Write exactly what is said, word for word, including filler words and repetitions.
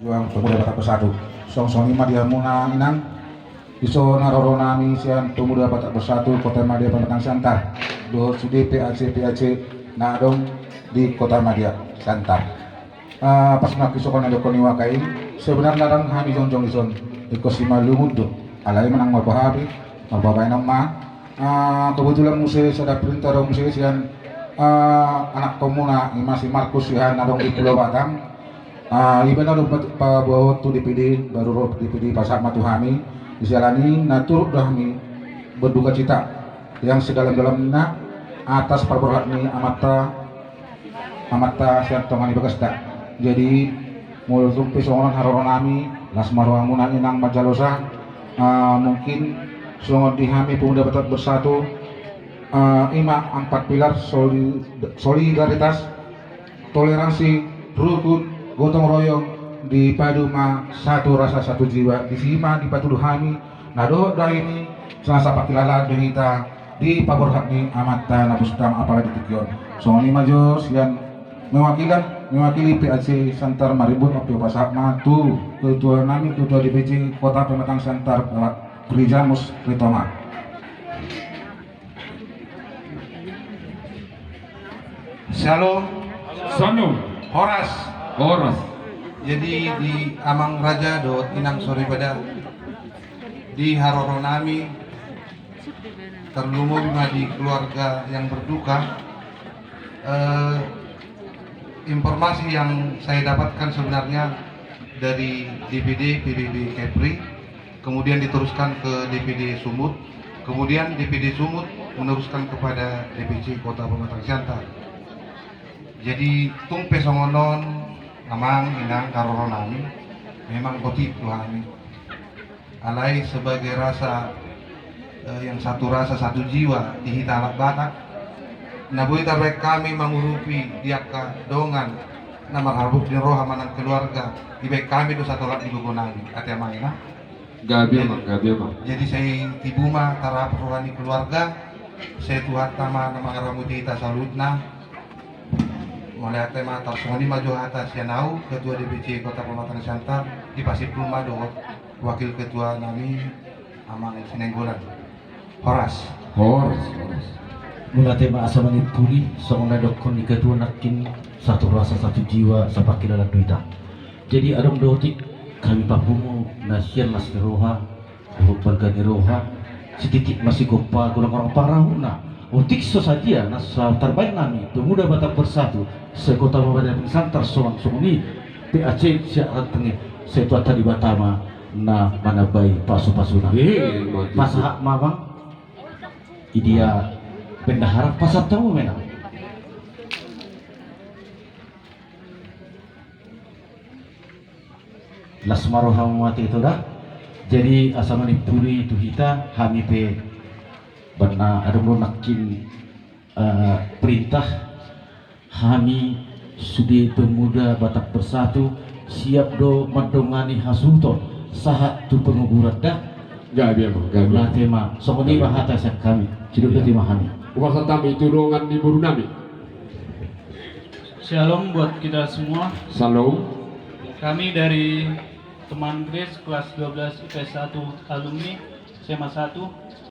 Pemuda Batak Bersatu. Songon i ma di hamuna inang, dison haroro nami sian Pemuda Batak Bersatu Kota Madya Pematang Siantar dohot sude P A C P A C na adong di Kota Madya Siantar. Ah, pas nangkin songon na didokkon ni waka i, sebenarna ndang hami jongjong dison, ingkon si malungun do, alai manang marpahabi, marpabaenon ma. Ah, kebetulan muse sada perintah do muse sian, ah, anak komuna, ima si Markus sian na adong di Pulau Batam. Ah, ibana do paboa tu D P D, baru ro D P D pasahat ma tu hami. Di siala ni na turut do hami berduka cita yang sedalam-dalamnya atas parborhat ni amanta, amanta sian tonga ni bagasta. Jadi molo tung pe songon on haroro nami, las ma rohamuna inang manjalosa. Ah, mungkin songon di hami Pemuda Batak Bersatu, ah, ima empat pilar soli-, solidaritas, toleransi, rukun, gotong royong, dipadu ma satu rasa satu jiwa. Disi ma dipatudu hami na dohot do i, songon saparkilalaan do hita di paborhat ni amanta na bustang apala di tingki on. Songon i ma jo sian mewakilan, mewakili P A C Siantar Marimbun, oke, pasahat ma tu ketua nami, ketua D P C Kota Pematang Siantar, Pak Rijamus Ritonga. Shalom. Shalom. Horas. Horas. Jadi di amang raja dohot inang soripada, di haroro nami, terlumobi ma di keluarga yang berduka, eh, informasi yang saya dapatkan sebenarnya dari D P D P B B Kepri, kemudian diteruskan ke D P D Sumut, kemudian D P D Sumut meneruskan kepada D P C Kota Pematang Siantar. Jadi tung pe songon on, amang inang, haroro nami, memang otik do hami. Alai sebagai rasa, eh, yang satu rasa satu jiwa di hita halak Batak, na boi tarbaen hami mangurupi di angka dongan na marhabot ni roha manang keluarga, dibaen hami do satolap di gogo nami. Ate amang inang. Gabe, jadi, amang, gabe, amang. Jadi sai tibu ma tarhapus roha ni keluarga, sai Tuhanta ma na mangaramoti hita saluhutna. Mauliate ma. Tarsongon i ma jo hata sian ahu, Ketua D P C Kota Pematang Siantar, dipasimpul ma dohot wakil ketua nami, amang Sinenggolan. Horas. Horas, horas. Mauliate ma asa manimpuli, songon na didokkon ni ketua nangkin, satu rasa satu jiwa, saparkilalaan do hita. Jadi adong do otik hami papungu na sian las ni roha, dohot balga ni roha, sititik ma sigompa, godang-godang pangarahutna. Otik so sadia na so tarbaen nami Pemuda Batak Bersatu se-Kota Pematang Siantar, songon i P A C sian Ranting, sai Tuhanta Debata ma na manambai pasupasuna. Eh, betul. Pasahat ma, amang. Idia bendahara, pasahat hamu ma inang. Las ma rohamu, ate, ito da. Jadi asa manimpuli tu hita, hami pe, baen na adong do nangkin, eh, perintah, hami sude Pemuda Batak Bersatu siap do mandongani hasuhuton sahat tu penguburan da. Gabe, amang, gabe. Mauliate ma, songon i ma hata sian hami. Sidok, iya, dati ma hami. Hupasahat hami tu dongan ni boru nami. Shalom buat kita semua. Shalom. Kami dari teman Grace kelas dua belas I P S satu, alumni S M A satu.